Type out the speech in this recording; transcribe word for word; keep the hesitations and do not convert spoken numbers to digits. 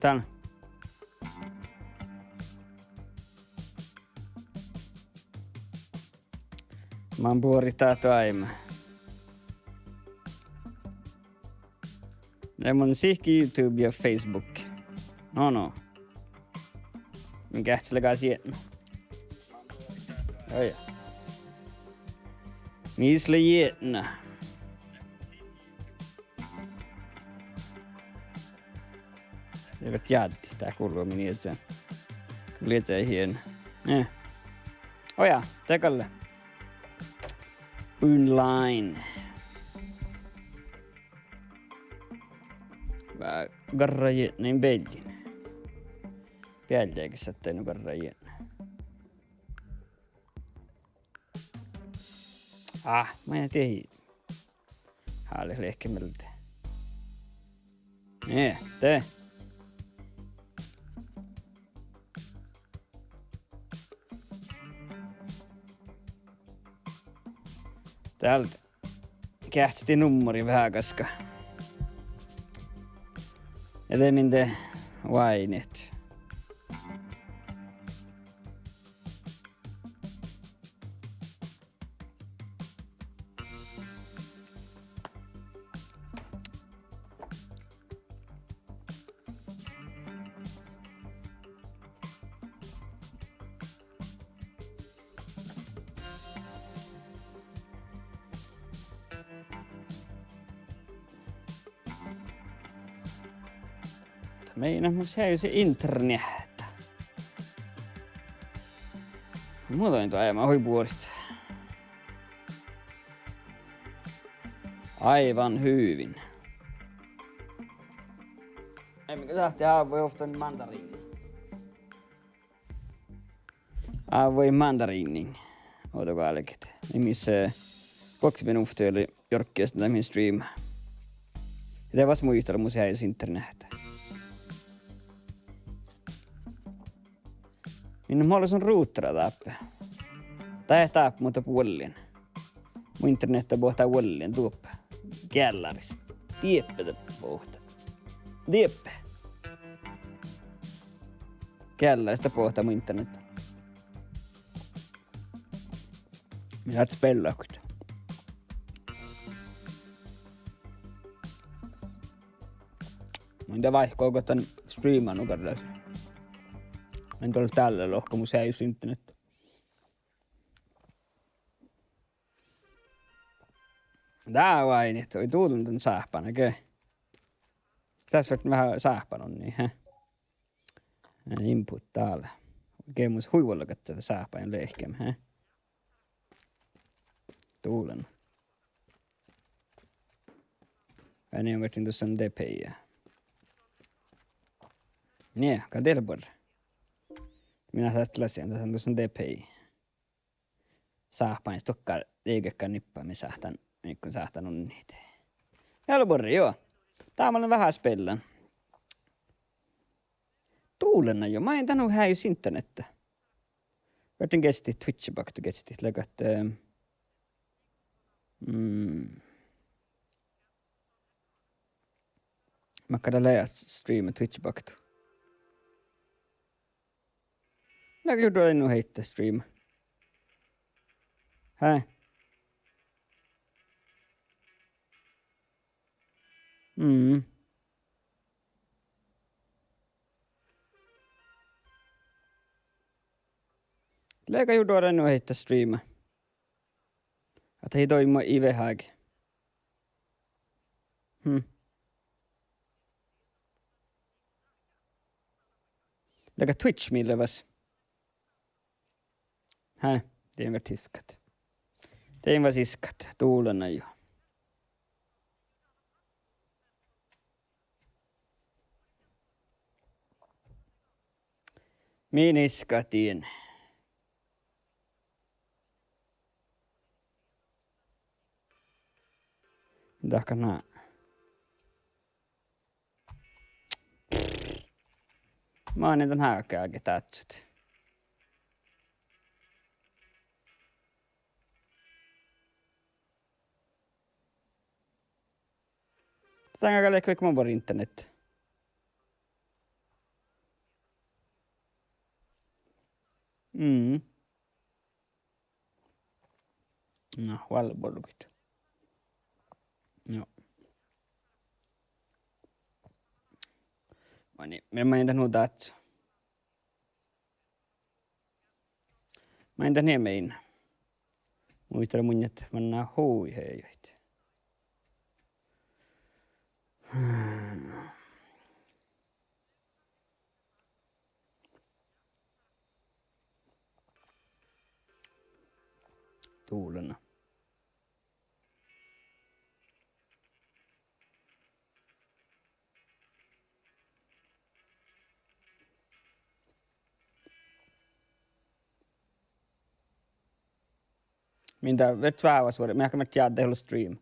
Dál. Man buorit dat doaimma. Lea mun sihke YouTube ja Facebook. No, no. Min geahččas leaga sietna. Oi. Mis lea jietna. Ja vel jaddi, dat gullo min iežan. Gullo iežan hien. Eh. Oja, de gal lea. Online. Vá, garra jietna in bealjin. Bealjáigas sáhttá nu garra jietna. Ah, main dieđe. Hálit lehke mielde. Nie, de. Dál geahččat dien nummorii veahá gaskka. Ja de mii de oaidnit. Meinat mus heaisi interneahta? Muhto doaimma hui buorit. Aivan hyvin. Ai, mii sáhttit ávvojit ovtta mandariinna. Ávvojit mandariinna. Ovdal galget. Mis, eh, vuokte min ovtta lei jorggas dan min streama. Ja de vas muitala mus heaisi interneahta. Min mun lean ruutera dáppe. Dat dáppe, muhto vuollin. Mu interneahta boahtá vuollin duoppe. Geallaris. Dieppe dat boahtá. Dieppe. Geallaris dat boahtá mu interneahta. Mii dat spellat. Mun de váikkuhten streama nu garra. Mun dal dálle lohká mus heaisi interneahta. Dá oaidnit, oi, duođai dan sáhpána ge. Dás ferten veahá sáhpána unni, he. Eh, input dál. Ge mus hui vuolgit sáhpájin lehkeme, he. Duođai. Ja nie, ferten dušše depeye. Nie, gal dieđe buorre. Min sáhtán leat, dušše depeye. Sáhpájin stukkár, dieđe gal nippa, mii sáhtán, mii go sáhtán unnit. Ja lea buorre, juo. Dá mun lean veahá spellan. Duođai juo, main dan nu heaisi interneahta. Ferten geastit Twitchi bokte, geastit leagat, eh, mm. Makkár lea streama Twitchi bokte? Leaga juo duođai nu heittat streama. Hää? Mm. Leaga juo duođai nu heittat streama. Ahte ii doimu ii veahá ge. Hm. Leaga Twitch mii lea vas. Hää, dien vel iskat. Dien vel iskat, duođai juo. Mii iskat dien. Dahkat ná. Manin dan hákea ge dáhcet. Dán gal lei vaikko mun buorre internet. Mm. Na, válle borgut. Juo. Mani, mii main dan nu dát. Main dan nie main. Muitala munnje ahte manná hui hejuid. Dulana. Min dat, vel tvávas vuor-, mearkka mat jádde olu stream.